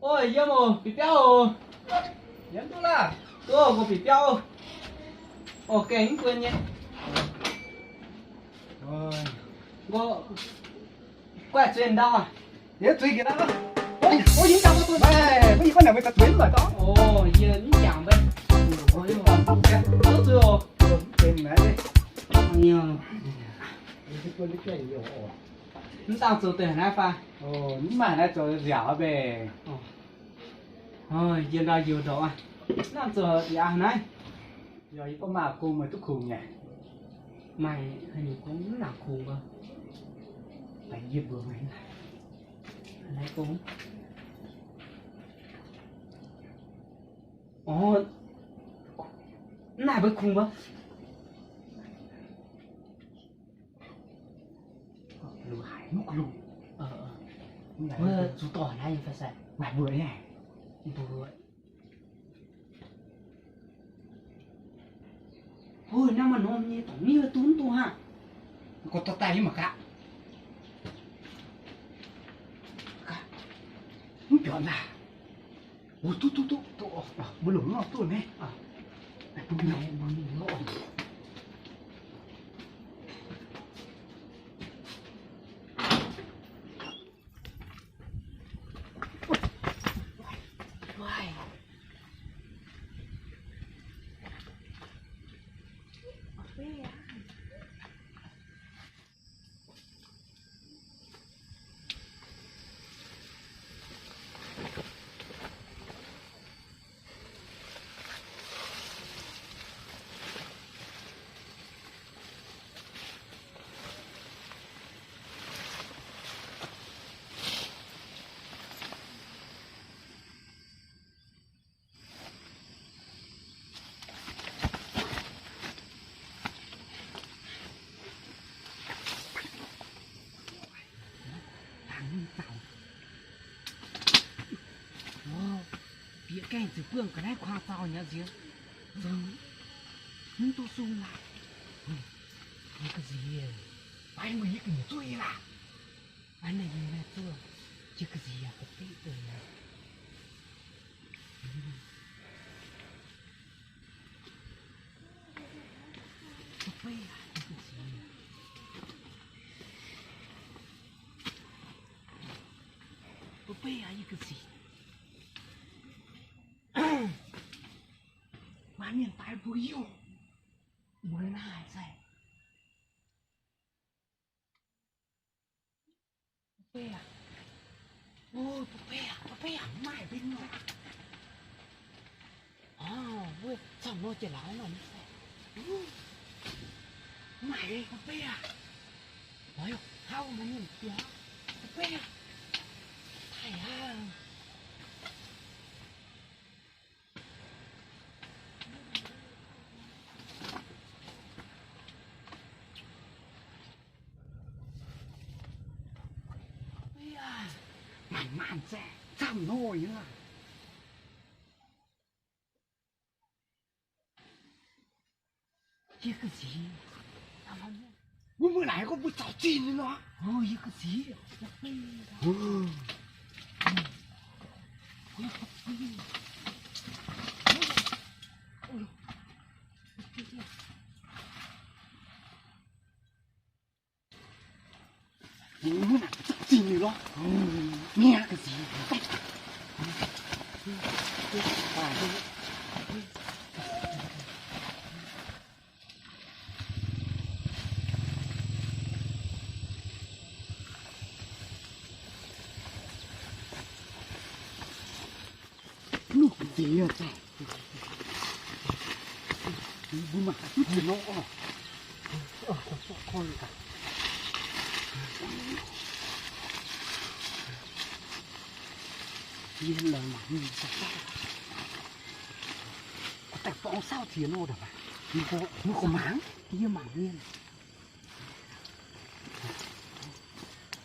Oi, yiem oc, bieqc biauv oc. Yiem duqv laac. Duqv oc, nqo bieqc biauv oc. Oc, gaengh mv buo nyei. Nqo guaih zuiz ndau aqv. Yie zuiz nqemh aqv. Oi, yie mv jangx mbuo zuiz. Mv, yie gorngv naaic mbuo zuiz mv baac gorngv. Oc, yie mv jangx mbuo. Duqv zuiz oc. Mv dangh zoux deix naaiv fai? Mv maaih naaiv zoux nziaauc mbeih. Yie ndau youz ndorqc aqv. Mv dangh zoux nziaauc naaiv. Yie gorngv maaih gong meih duqv kungx nyei. Maaih haaix nyungc gong mv nangc kungx mbuo? Naaiv gong. Orv, mv naaic mbuo kungx mbuo. Lungh haic, mv lungh. Mbuo zuqc dorh naaiv nyei fai sai? Maaih mbuo nyei. Mbuo. Hov, naaiv maaih norm nyei, dorngc mv duqv mv duqv aqv. Gorngv dorh daaih yie mangc gaax. Mv biaux naaic. Duqv, duqv, duqv, duqv, mbuo longc nor duqv naaiv. Bieqc gaengh ziouc buangh ga'naaiv kuaang zaux nyei nziex. Mv duqv sung laac. Yie ga'nziex, baaix mueiz yie ga'nziex zuov yie laac. Aa, naaiv yie naaiv zuov, yie ga'nziex yaac ga'beqv deix. Maaih mienh daaih mbuo youh, mbuo naaiv haaix sai? Beiv aac. Beiv aac, beiv aac, maaih beiv nor. Wuov camv nor jiex lauz nor. Maaih beiv aac. Hauv maaih mienh biaux. Beiv aac. Taaih aac. Maanc maanc zaeqv, camv nor nyei. Yie ga'nziex. Mbuo mbuo naaic gorngv mbuo zaux zinh nyei nor. Yie ga'nziex. Mbuo naaic zaux zinh nyei lorqc. Mienh ga'nziex. Nuqv ga'nziex zaah. Mbuo mangc gaax duqv ziex nor oc. Yie lorz mangc mienh daaih, daaih borngz sauv ziex nor daaih. Mbuo gorngv mangc, yie mangc mienh.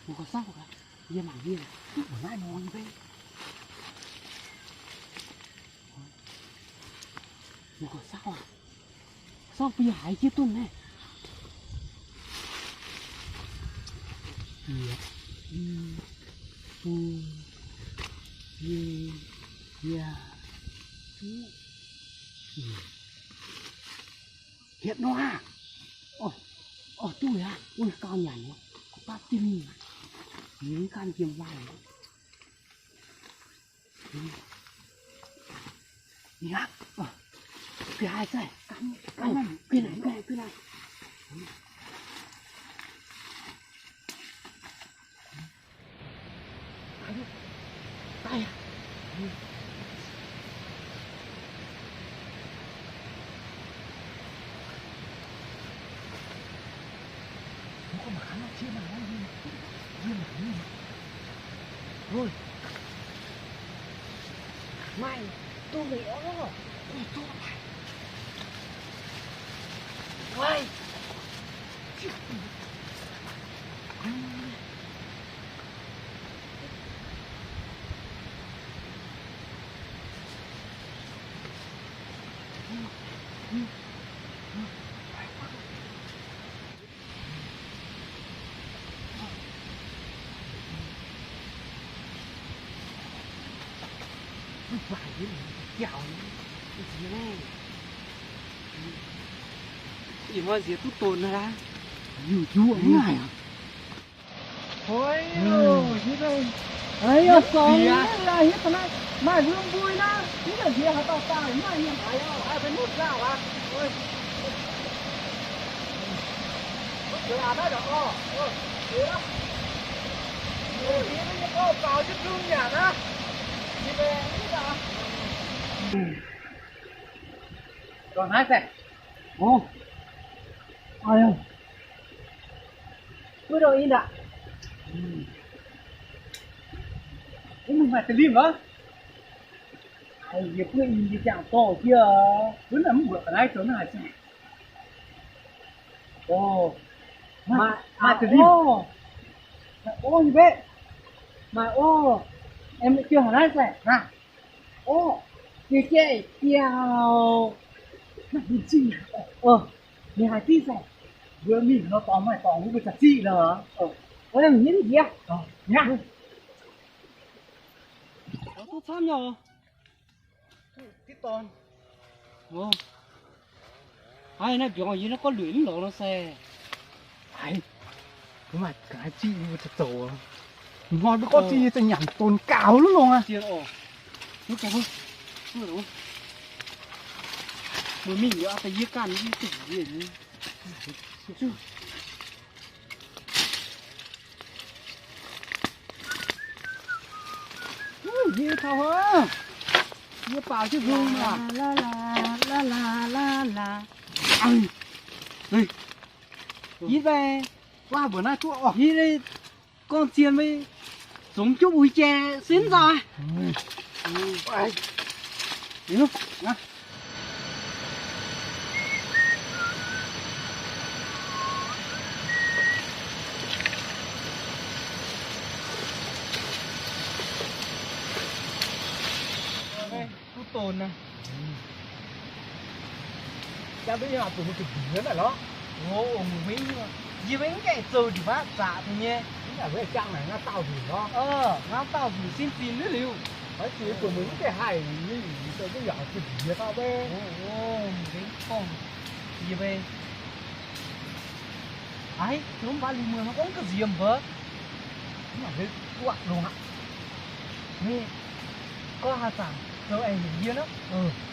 Mbuo gorngv sauv gaax, yie mangc mienh duqv mbuo naaiv nor nyei beiv. Mbuo gorngv sauv aac. Sauv bun yie haiz jienv duqv naaiv. Yie, mm, Hietv nor aqv. Orv, duqv aqv. Wuov gauh nyanc, baav dinh, yie ganh jiem waac. Mi'aqv, gui haaix zaih, gui naaic, gui naaic. Maaih duqv orv. Ih hnoi nziex duqv donx aqv. Yuh yuoqc mv haic aqv. Oi, hietv, hietv, hietv, maaih hmz mbui naaiv, hietv nziex haaix dauh daaih maaih mienh haiz oc, haiz benx mv dauh aqv. Buov dongh in aqv. Mv maaih da'limh aqv. Yie buov in yie jangx dorh jienv. Wuov naaiv mv mbuoqc ga'naaiv zoux naaiv haaix zanc. Maaih da'limh. Orv, maaih orv nyei mbeqv. Maaih orv. Aengx mv jiex haaix naaiv zaih hnangv. Orv, jiex jiex biauv. Naaiv mbuo zingh. Ninh haaix diqv zaih. Mbuo mingh nor dorngx maaih dorngx mbuo zaqc ziqv lorqc. Wuov naaiv mingh hietv jiex. Mi'aqv. Duqv camv nyei oc. Haiz naaiv mbiorngz yie naaiv gorngv lueic mv lorz nor se. Haiz, mbuo maaih ga'naaiv ziqv mbuo zoux zoux. Hnoi mbuo gorngv ziqv yie za'gengh nyanc donx gaux lungh longx aqv. Mbuo mingh yie da'yie ganh yie za'gengh yie. Yie taux, yie baaux jienv hung aqv. Yie mbuo, mbuo naaiv duqv orv. Yie gorngv zien mbuo zomx jienv uix jiex sin nzauh. Duqv donx naaiv. Jangx duqv yie mangc zuqc mbuo zuqc mbiez naaic lorqc. Ov, ong mbuo mv, yie mbuo mv gaengh zoux njiec baav zaqc deix nyei. Mv baac jangx naaic ngauv daauh nzuqc lorqc. Ngauv daauh nzuqc sin zinh liuz. Oix zuqc yie buatc mbuo mv gaengh haih, yie zoux duqv yaac zuqc mbiez gauh mbe. Ov, mbuo mv gorngv yie mbuo. Aaix, mv baac liuz muoz gorngv ga'nziex mbuox. Mv baac mbuo guatc longx aqv. Mbuo gorngv haaix zanc zoux aengx heuc yie nor.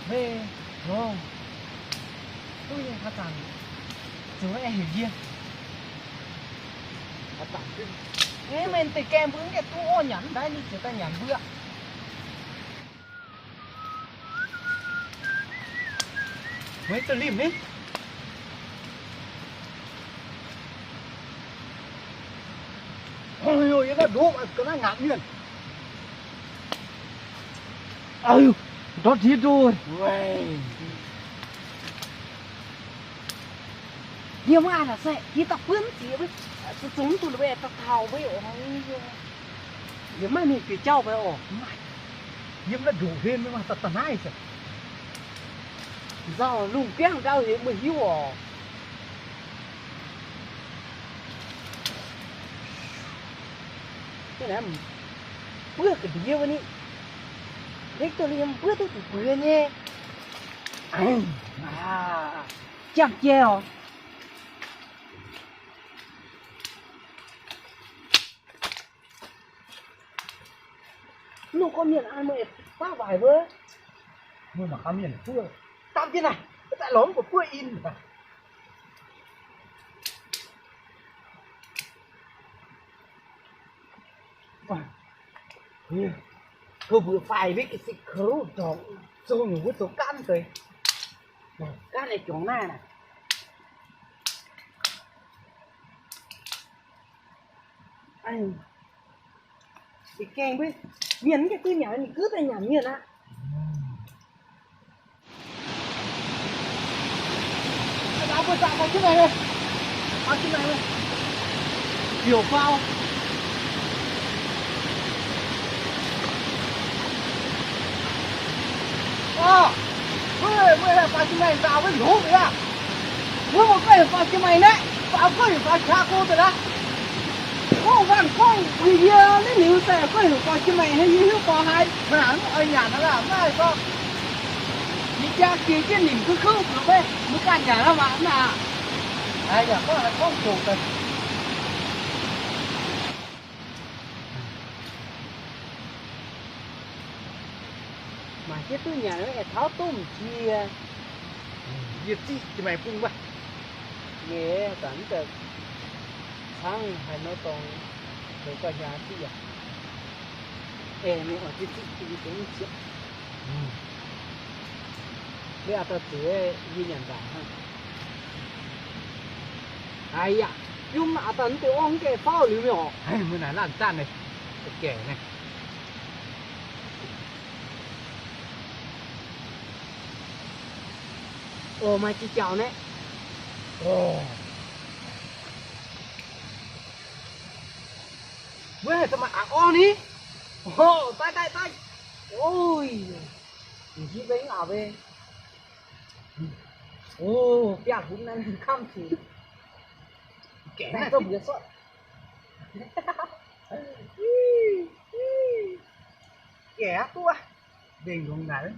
Mbuo, duqv haaix zanc zoux aengx heuc yie. Aav, meih deix gaengh mbuo mv gaengh duqv orv nyanc, mv daaih ninh ziouc daaih nyanc mbuo. Maiv da'limh ni. Yie naaiv ndoqv ga'naaiv ngaatc mienh. Ndortv ndiev ndoih. Yie mv aac naaic se yie daaih buonv ziex, zungv duqv la'beiv daaih taux mbuo oc. Yie maiv mingh bieqc jauv mbuo oc. Yiem naaiv ndoqc hlen maiv maaih daaih naaiv se. Nzauh lungh biangv ndau heuc mbuo hiuv oc. Buov ga'ndiev wuov ni. Lekv duqv liemh buov duqv zuqc buoz nyei. Jangh jai oc. Nongh gorqv mienh an meih faaux waaic wuov. Mbuo mangc gaax mienh buov dapv jienv naaic, daaih lorz mv baac buov in. Mbuo mbuox faix maiv ga'sie kouv dorngc, zong nyungc wuov zoux gaanv deix. Gaanv naaiv juangc naaiv naaic. Ih gaengh mbuo mienh mv gaengh duqv nyanc, ninh gux daaih nyanc mienh aqv. Meih, meih faaux jiex maengc daaih wuov longx aqv. Wuov meih guanh faaux jiex maengc naaiv, faaux guanh faaux qaqv go daaih naaiv. Gorngv waanh gorngv yie naaiv liuz daaih guanh faaux jiex maengc, yie hiuv gorngv haaix, maiv oix nyanc aqv, maiv gorngv. Yie jaa jiex jienv nimc kuv kuv mbuox meih, mbuo ganh nyanc aqv maah, mv baac. Aa, yaac gorngv haaix gorngv zoqc daaih. Mangc jienv duqv nyanc aengx taux domh jiex. Yie ziqv jiex maengx bung mv baac. Nyei, zanc mv deix cangv haaix nor dorngx, zoux gauh hnyangx diqv yaac. Aengx mingh oix jienv ziqv jiex mv zieqv. Mv baac dauh zuqc yie nyanc nzangc hnangv. Aa yaac, yiem aqv, daaih mv deix orv mv gaengh faauv liuz mingh orqc. Mbuo naaic laanh zanc naaic, gaengh naaic. Oc, maaih jiex jauv naaiv. Wuov haaix zanc maaih aqc orv ni? Daaih, daaih, daaih. Oi, m'nqipv mbenc aqc mbenc. Oc, biaav-hunv naaiv kamv zuqc. Gaengh naaiv zouv mbuox sortv. Gaengh aqv duqv aqv. Mbenc longx naaic.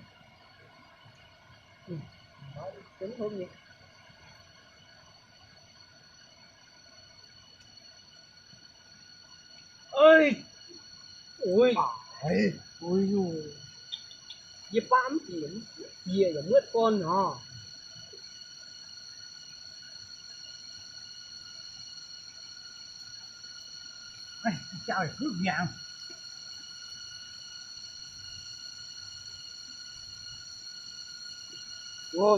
Yie baav mv bieqc, bieqc yaac muotv gorn nor.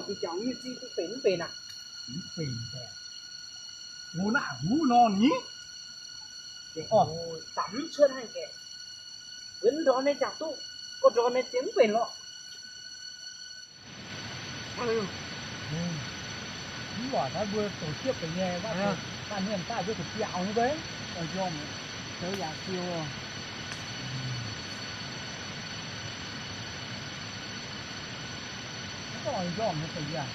Jiex jauv nyei zinh duqv benx mv benx aqv? Mv benx daaih. Wuov naaiv huv nor ni. Dapv mv cuotv hnangv gaeqv. Benx ndorm nyei jangx duqv, gorngv ndorm nyei zinh mv benx lorqc. Mv baac naaiv mbuo zoux siepv deix nyei, mv baac mienh daaih mbuo zuqc biaux nyei mbuo. Njormh zoux yaac siou. Mv baac njormh nyei deix yaac.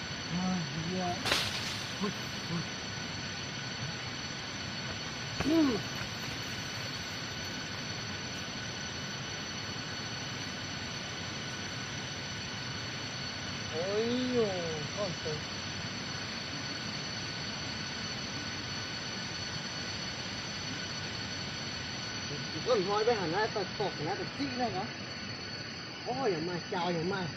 Oi, gorngv deix, gorngv hnoi mbuo haaix naaiv daaih dorh ga'naaiv daaih ziqv naaiv nor, orv yaac maaih, jaaux yaac maaih.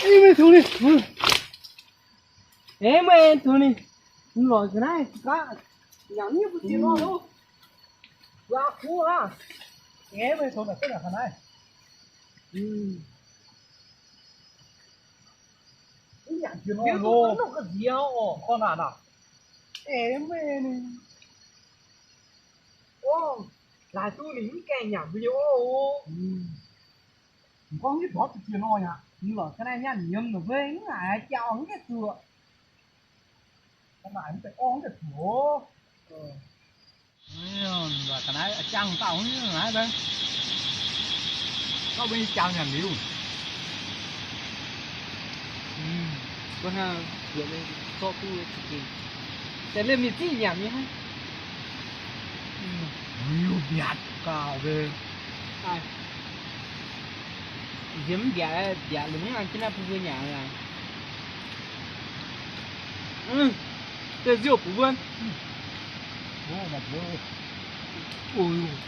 Ih, meih tungx ninh. Ih, meih tungx ninh. Lorz ga'naaiv gaav. Nyanc miev mbuo ziex nor loh. Waac kuv aqv. Ih, meih tungx naaic duqv naaic ga'naaiv. Nyanc jiex nor, nziex oc, gorngv naaic naaic. Eix meih ninh. Ov, laaix duqv ninh mv gaengh nyanc mbuo nyei oc. Gorngv nyei dorv jiex nor yaac, lorqc ga'naaiv nyanc nyiemz nor mbuo mv haiz jauv mv gaengh zuoqc. Ga'naaiv mv deix orv mv deix zuoqc. Ga'naaiv jangh dauh naaiv, gauh mbuo nyei jangh nyanc liuz. Mbuo hnangv zorqv duqv za'gengh, deix liemh mingh ziqv nyanc nyei hnangv. Liuz mbiatc gauh mbuo. Nziex mv mbiatc, mbiatc liuz mv nangc jienv naaiv bun mbuo nyanc aqv. Deix nziouv bungx wuonv.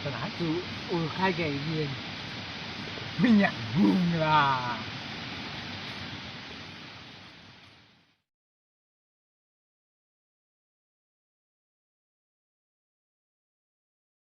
Zuqc kai nqaengc mienh, maiv nyanc hungh laac.